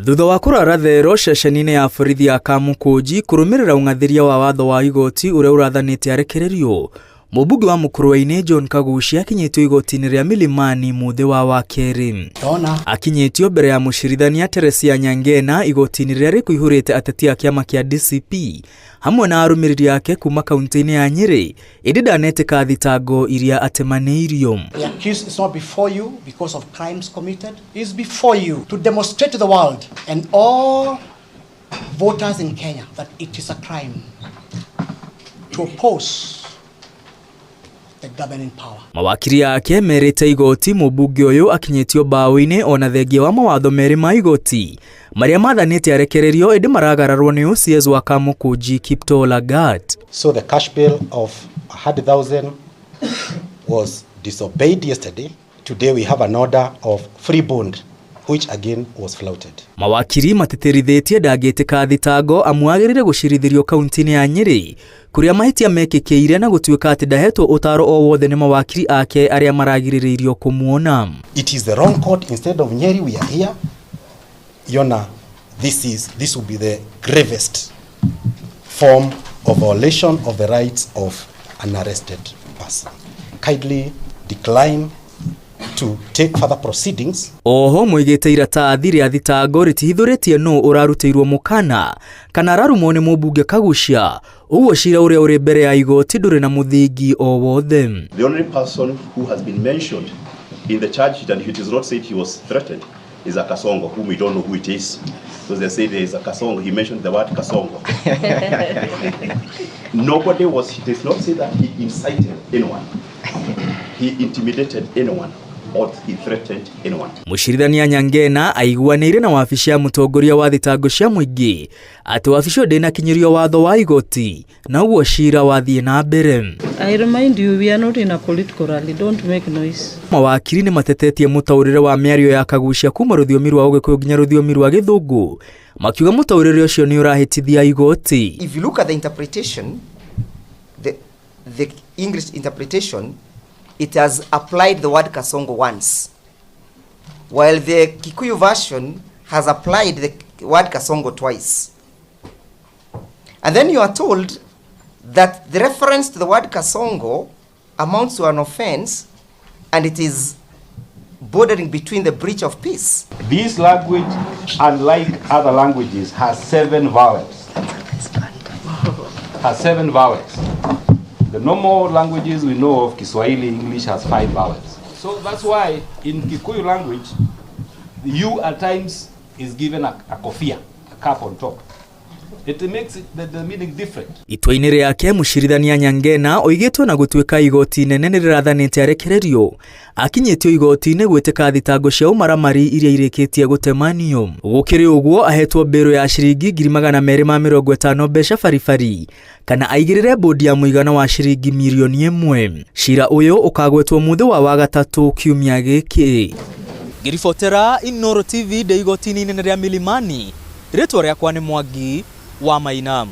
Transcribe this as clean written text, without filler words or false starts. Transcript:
Thutha wa kũrara thero ceceni-inĩ ya borithi ya Kamukunji kũrũmĩrĩra ũng'athĩria wa watho wa igoti ũrĩa ũrathanĩte arekererio, mũmbunge wa Mũkũrwe-inĩ John Kaguchia akinyĩtio igoti-inĩ rĩa Milimani mũthĩ wa Wakerĩ. Akinyĩtio mbere ya mũcirithania Teresia Nyangena igoti-inĩ rĩrĩa rĩkũihũrĩte ateti a kĩama kĩa DCP hamwe na arũmĩrĩri ake kuma kaunti-inĩ ya Nyĩrĩ, ĩndĩ ndanetĩka thitango iria atemanĩirio. The accused is not before you because of crimes committed. Is before you to demonstrate to the world and all voters in Kenya that it is a crime to oppose the governing power. Mawakiri ake merĩte igoti mũmbunge ũyũ akinyĩtio mbaũ-inĩ ona thengia wa mawatho merĩ ma igoti marĩa mathanĩte arekererio, ĩndĩ maragararwo nĩ OCS wa Kamukunji Kiptoo Lagat. So the cash bail of 100,000 was disobeyed yesterday. Today we have an order of free bond, which again was flouted. Mawakiri matĩtĩrithĩtie ndangĩtĩka thitango amu agĩrĩire gũcirithĩrio kaunti-inĩ ya Nyĩrĩ kũrĩa mahĩtia mekĩkĩire na gũtuĩka atĩ ndahetwo ũtaaro o wothe nĩ mawakiri ake arĩa maragirĩrĩirio kũmuona. It is the wrong court. Instead of Nyeri, we are here. Yona, this will be the gravest form of violation of the rights of an arrested person. Kindly decline to take further proceedings. Oho moigĩte iratathi rĩa thitango rĩtihithũrĩtie nũ ũrarutĩirwo mũkana kana ararumwo nĩ mũmbunge Kaguchia, ũguo cira ũrĩa ũrĩ mbere ya igoti ndũrĩ na mũthingi o wothe. The only person who has been mentioned in the charge sheet, and it is not said he was threatened, is a Kasongo, whom we don't know who it is. Because they say there is a Kasongo. He mentioned the word Kasongo. Nobody was, it is not said that he incited anyone. He intimidated anyone or he threatened anyone. Mũcirithania Nyangena aiguanĩire na wabici ya mũtongoria wa thitango cia mũingĩ atĩ wabici ĩyo ndĩnakinyĩrio watho wa igoti na ũguo cira wathiĩ na mbere. I remind you, we are not in a political rally. Don't make noise. Mawakiri nĩ matetetie mũtaũrĩre wa mĩario ya Kaguchia kuma rũthiomi rwa Ũgĩkũyũ nginya rũthiomi rwa Gĩthũngũ, makiuga mũtaũrĩre ũcio nĩ ũrahĩtithia igoti. If you look at the interpretation, the English interpretation, it has applied the word Kasongo once, while the Kikuyu version has applied the word Kasongo twice. And then you are told that the reference to the word Kasongo amounts to an offense and it is bordering between the breach of peace. This language, unlike other languages, has 7 vowels. Has 7 vowels. The normal languages we know of, Kiswahili, English, has 5 vowels. So that's why in Kikuyu language, the U at times is given a kofia, a cap on top. It makes the meaning different. Itua-inĩ rĩake mũcirithania Nyangena oigĩtwo na gũtuĩka igoti nene nĩ rĩrathanĩte arekererio akinyĩtio igoti-inĩ gwĩtĩka thitango cia ũmaramari iria irĩkĩtie gũtemanio. Gũkĩrĩ ũguo ahetwo mbĩrũ ya ciringi 250,000 mbeca baribari kana aigĩrĩre bodi ya mũigana wa ciringi mirioni 1. Cira ũyũ ũkagwetwo mũthĩ wa Wagatatũ kiumia gĩkĩ. Ngĩribotera Inooro TV ndĩ igoti-inĩ inene rĩa Milimani, rĩtwa rĩakwa nĩ Mwangi wa Maina.